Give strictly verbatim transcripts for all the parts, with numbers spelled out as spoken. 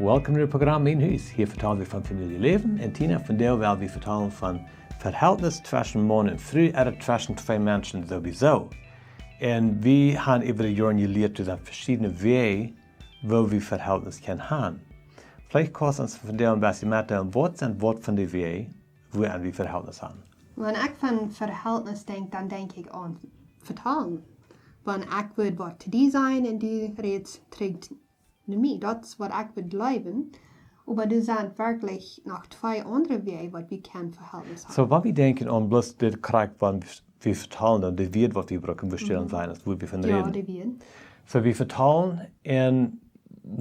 Welkom to daut Programm Mien Hus. Hia vetalen wie von Famieljeläwen. Un Tina, vondoag well wie vetalen von Verhältnis tweschen Maun un Fru, ooda tweschen twee Menschen sowieso. Un wie haben äwa de Joaren jelieet, doa sent veschiedne Wäaj, woo wie Verhältnis kjennen haben. Veleicht kaust du ons vondoag een bät metdeelen, waut sent waut von de Wäaj, woo wie Verhältnis haben? Wan ekj von Verhältnis denkj, dan denkj ekj aun vetalen. Wan ekj wudd waut to die sajen un du rätst trigj no mie. Daut es waut ekj wudd jleewen. Oba doa sent werkjlich noch twee aundre Wäaj, waut wie kjennen Verhältnis haben. Soo, wan wie denkjen aun bloos dit krakjt, wan wie, wie vetalen, dan de Wieed, waut wie brucken, wie stalen Mhm. sajen, aus woo wie von Jo, räden. De Wieed. Soo, wie vetalen un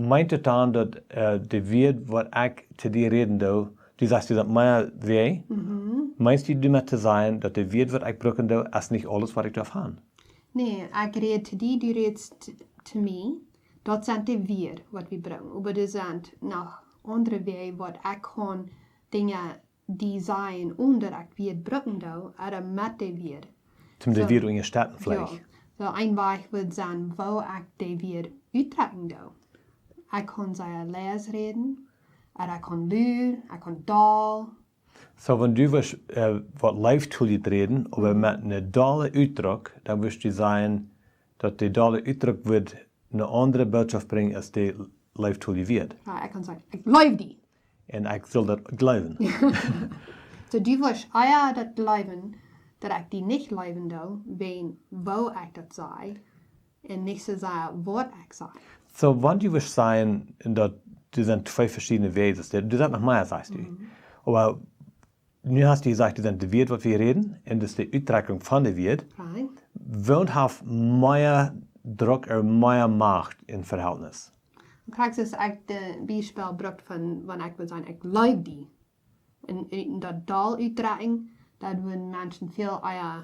meent et dan, daut, äh, de Wieed, waut ekj to die räden doo, du sajst, du sajst mea Wäaj, Mhm. Meenst du doamet to sajen, daut de Wieed, waut ekj brucken doo, es nich aules, waut ekj doa haben? Nä, ekj räd to die, du rätst to mie. Daut sent de Wieed, waut wie brucken. Oba doa sent noch aundre Wäaj, waut ekj kaun Dinja die sajen, onen daut ekj Wieed brucken doo, ooda met de Wieed. Toom de Soo, Wieed unjastetten jo. veleicht. Soo een Wajch wudd sennen, woo ekj de Wieed utdrekjen doo. Ekj kaun sea leis räden, ooda ekj kaun lud, ekj kaun doll. Soo, wan du wurscht, äh, waut leeftolich räden, oba Mhm. met een dolle Utdruck, dan wurscht du sajen, daut de dolle Utdruck wudd eene aundre Bootschoft brinjen aus de leeftoliche Wieed. Jo, ekj kaun sajen, ekj leew die. Un ekj saul daut jleewen. Soo, du wurscht ea daut jleewen, daut ekj die nich leewen doo, wäajen woo ekj daut saj, un nich soo sea, waut ekj saj. Soo, wan du wurscht sajen, daut doa sent twee veschiedne Wäaj, du, du sajst noch mea, sajst du. Mhm. Oba nu hast du jesajcht, doa sent de Wieed, waut wie räden, un daut es de Utdrekjunk von de Wieed. Right. Waut haft mea Druck ooda mea Macht em Verhältnis? Krakjt soo aus ekj daut Biespel brukt von, wan ekj wudd sajen, ekj leew die. Un, un daut doll utdrekjen, dan wudden Menschen väl ea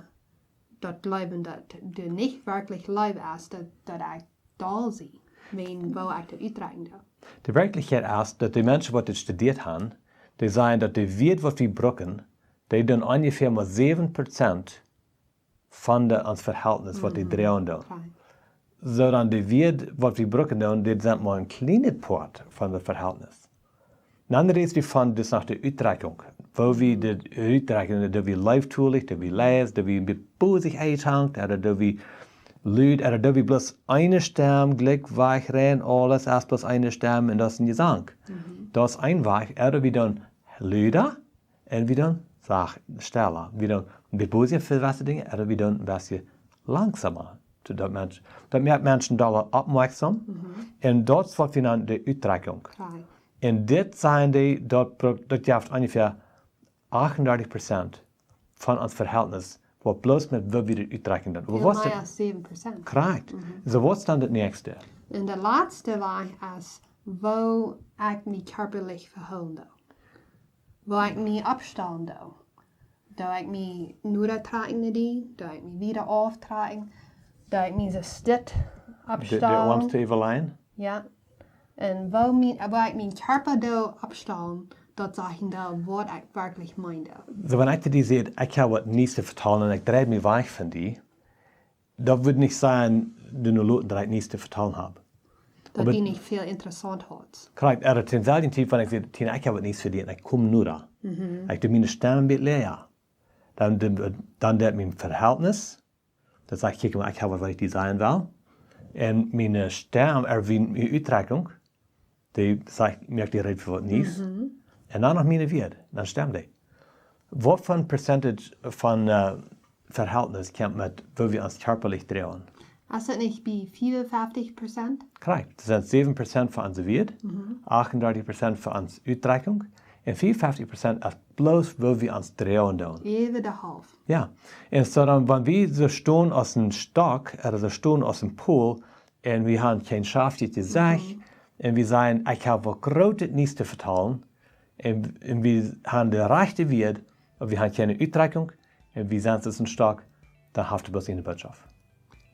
daut jleewen, daut du nich werkjlich leew hast, daut, daut ekj doll sie, wäajen woo ekj daut utdrekjen doo. De Werkjlichkjeit es, daut de Menschen, waut dit studieet haben, dee sajen, daut de Wieed, waut wie brucken, dee doonen onjefäa mau säwen Prozent von de, ons Verhältnis, waut dee Mhm. droagen doonen. Right. Soo dan de Wieed, waut wie brucken doonen, dit sent mau een kjlienet Poat von daut Verhältnis. Dan räden wie von, daut es noch de Utdrekjunk. Woo wie Mhm. de Utdrekjunk, daut wie leeftolich, daut wie leis, daut wie met bosich Eid hangt, ooda daut wie lud, ooda daut wie bloos eene Stemm, jlikj wajch räden, aules es bloos eene Stemm un daut es een Jesank. Mhm. Daut es een Wajch, ooda wie doonen luda, un wie doonen sacht, stella. Wie doonen een bät bosja fa jewesse Dinja, ooda wie doonen een bät langsamer. Soo daut Mensch, daut moakt Menschen dolla oppmoakjsom. Mhm. Un daut es waut wie nanen de Utdrekjunk. Right. Un dit sent dee, daut pro-, daut jeft onjefäa achtundartich Prozent von ons Verhältnis, waut bloos met woo wie dit utdrekjen doonen. Oba Väl waut es mea daut? Aus säwen Prozent. Krakjt. Mhm. Soo, waut es dan daut näakjste? Un de latste Wajch es, woo ekj mie kjarpalich vehoolen doo. Woo ekj mie oppstalen doo. Doo ekj mie noda trakjen no die, doo ekj mie wieda auftrakjen, doo ekj mie soo stell De, de oppstalen. Oarms to äwalajen? Jo. Un woo mien, woo ekj mien Kjarpa doo oppstalen, daut sajcht dan waut ekj werkjlich meen doo. Soo, wan ekj to die saj, ekj hab waut Niees to vetalen un ekj drei mie wajch von die, daut wudd nich sennen, daut du nu lo-, drei Niees to vetalen hast. Daut Oba die nich väl interessaunt haud. Krakjt, ea, to dän selwjen Tiet, wan ekj saj, Tina, ekj hab waut Niees fa die un ekj kom noda. Mhm. Ekj doo miene Stemm een bät leeja. Dan, dan, dan deit mien Verhältnis, daut sajcht, kjikj mol, ekj hab waut, waut ekj die sajen well. Un miene Stemm, ea, wie miene Utdrekjunk, dee sajcht, moakt die reed fa waut Niees. Mhm. Un dan noch miene Wieed, dan stemt dee. Waut fa een Percentage von, äh, Verhältnis kjemt met woo wie ons kjarpalich droagen? Es daut nich bie fiefunfeftich Prozent? Krakjt. Daut sent säwen Prozent fa onse Wieed, Mhm. achtundartich Prozent fa onse Utdrekjunk un fiefunfeftich Prozent es bloos woo wie ons droagen doonen. Äwa de Halft. Jo. Un soo dan, wan wie soo stonen aus een Stock, ooda soo stonen aus een Pol, un wie haben kjeen scharpet Jesecht, Mhm. un wie sajen, ekj hab waut Grootet Niees to vetalen, un, un wie haben de rajchte Wieed, oba wie haben kjeene Utdrekjunk, un wie sent aus een Stock, dan haft et bloos eene Bootschoft.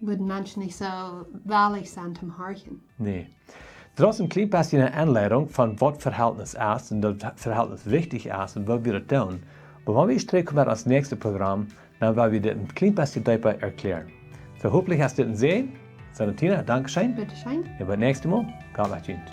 Wudden Menschen nich soo wellich sennen toom horchen. Nä. Daut es een kjlien bät eene Aunleidunk von waut Verhältnis es un daut Verhältnis wichtich es un woo wie daut doonen. Oba wan wie trigjkomen met ons näakjstet Programm, dan woa wie dit een kjlien bät deepa erkjlären. Soo, hopentlich es dit een Säajen. Soo, Tina, dankscheen. Bitteschön. Un bat daut näakjste Mol. Gott met junt.